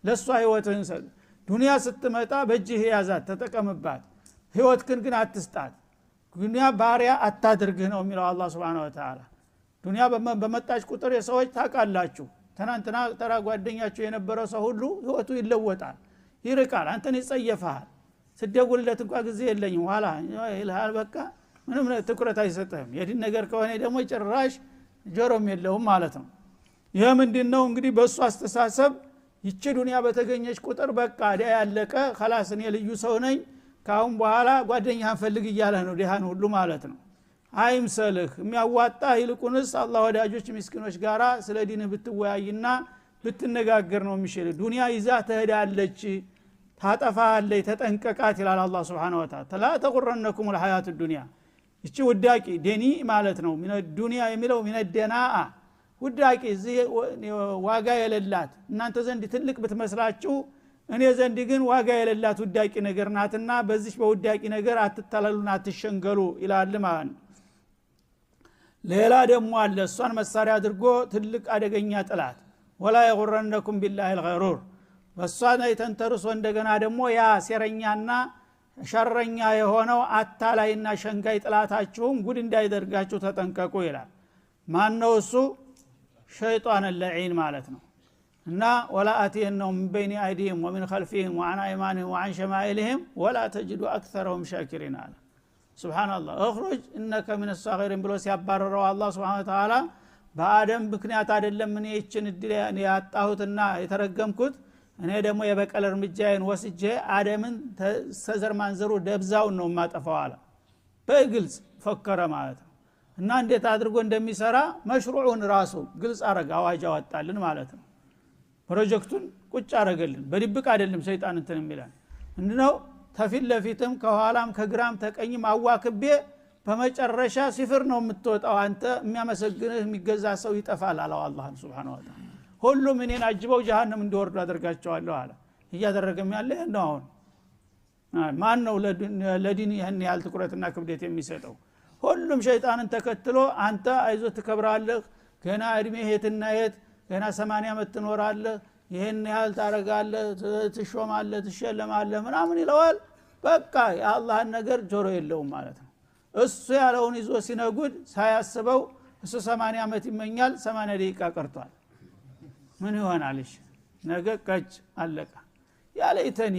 ለሷ ህይወትህን ሰጥ። ዱንያ ስትመጣ በእጅህ ያዛት፣ ተጠቀምባት። ህይወትህን ግን አትስጣት። ዱንያ ባሪያ አታድርግህ ነው የሚለው አላህ Subhanahu Wa Ta'ala። ዱንያ በመጣች ቁጥር የሰዎች ታውቃላችሁ፣ ትናንትና ተራ ጓደኛችሁ የነበረው ሰው ሁሉ ህይወቱ ይለወጣል፣ ይርቃል፣ አንተን ይጸየፋል። ስደውልለት እንኳን ጊዜ የለኝም ኋላ ይልሃል። በቃ ምንም ትኩረት አይሰጥህም። የዲን ነገር ከሆነ ደግሞ ጭራሽ ጆሮም የለውም ማለት ነው። ይሄ ምንድነው እንግዲህ በእሱ አስተሳሰብ ይቺ ዱንያ በተገኘች ቁጥር በቃ ዲያ ያለቀ خلاص እኔ ልዩ ሰው ነኝ ካሁን በኋላ ጓደኛህን ፈልግ እያለህ ነው ዲሃን ሁሉ ማለት ነው። አይምሰልህ። የሚያዋጣ ይልቁንስ አላህ ወዳጆች ምስኪኖች ጋራ ስለ ዲንህ ብትወያይና ብትነጋገር ነው የሚሽል። ዱንያ ይዛ ትሄዳለች፣ ታጠፋለች፣ ተጠንቀቃት ይላል አላህ Subhanahu Wa Ta'ala። ላ ተغرنكم الحياة الدنيا። ይቺ ውዳቂ ደኒ ማለት ነው። ሚነ ዱንያ የሚለው ሚነ ደናአ ውዳቂ፣ እዚህ ዋጋ የሌላት እናንተ ዘንድ ትልቅ ብትመስላችሁ እኔ ዘንድ ግን ዋጋ የሌላት ውዳቂ ነገር ናትና በዚህ በውዳቂ ነገር አትታለሉና አትሸንገሉ ይላል ማለት ነው። ሌላ ደግሞ አለ እሷን መሳሪያ አድርጎ ትልቅ አደገኛ ጥላት፣ ወላ የጉረነኩም ቢላሂ الغرور። በሷ ላይ ተንተርሶ እንደገና ደግሞ ያ ሴረኛና ሸረኛ የሆነው አታላይና ሸንጋይ ጥላታችሁም ጉድ እንዳይደርጋችሁ ተጠንቀቁ ይላል። ማን ነው እሱ? ሸይጣን ለዒን ማለት ነው። እና ወላ አቲየነሁም ሚን በይኒ አይዲሂም ወሚን ኸልፊሂም ወአን አይማኒሂም ወአን ሸማኢሊሂም ወላ ተጅዱ አክሰረሁም ሻኪሪን አለ። ሱብሃንአላህ። እኽሩጅ እነከ ሚነ ሷጊሪን ብሎ ሲያባረረው አላህ ሱብሃነሁ ወተዓላ በአደም ምክንያት አይደለም እኔ ይህችን እድል ያጣሁትና የተረገምኩት፣ እኔ ደግሞ የበቀል እርምጃዬን ወስጄ አደምን ተዘር ማንዘሩ ደብዛውን ነው የማጠፋው አለ። በግልጽ ፈከረ ማለት ነው። እና እንዴት አድርጎ እንደሚሰራ መሽሩዑን ራሱ ግልጽ አረገ፣ አዋጅ አወጣልን ማለት ነው። ፕሮጀክቱን ቁጭ አረገልን። በድብቅ አይደለም ሰይጣን እንትን የሚለን ምንድነው? ተፊት ለፊትም ከኋላም ከግራም ተቀኝም አዋክቤ በመጨረሻ ሲፍር ነው የምትወጣው፣ አንተ የሚያመሰግንህ የሚገዛ ሰው ይጠፋል አለው አላህ Subhanahu Wa Ta'ala። ሁሉም እኔን አጅበው ጀሃነም እንዲወርዱ አደርጋቸዋለሁ አለ። እያደረገም ያለ ይሄን ነው። አሁን ማን ነው ለዲን ይሄን ያህል ትኩረትና ክብደት የሚሰጠው? ሁሉም ሸይጣንን ተከትሎ አንተ አይዞህ ትከብራለህ፣ ገና እድሜህ የትና የት፣ ገና 80 ዓመት ትኖራለህ፣ ይሄን ያህል ታረጋለህ፣ ትሾማለህ፣ ትሸለማለህ ምናምን ይለዋል። በቃ የአላህን ነገር ጆሮ የለውም ማለት ነው። እሱ ያለውን ይዞ ሲነጉድ ሳያስበው እሱ 80 ዓመት ይመኛል፣ 80 ደቂቃ ቀርቷል። ምን ይሆናል? እሺ ነገ ቀጭ አለቀ። ያ ለይተኒ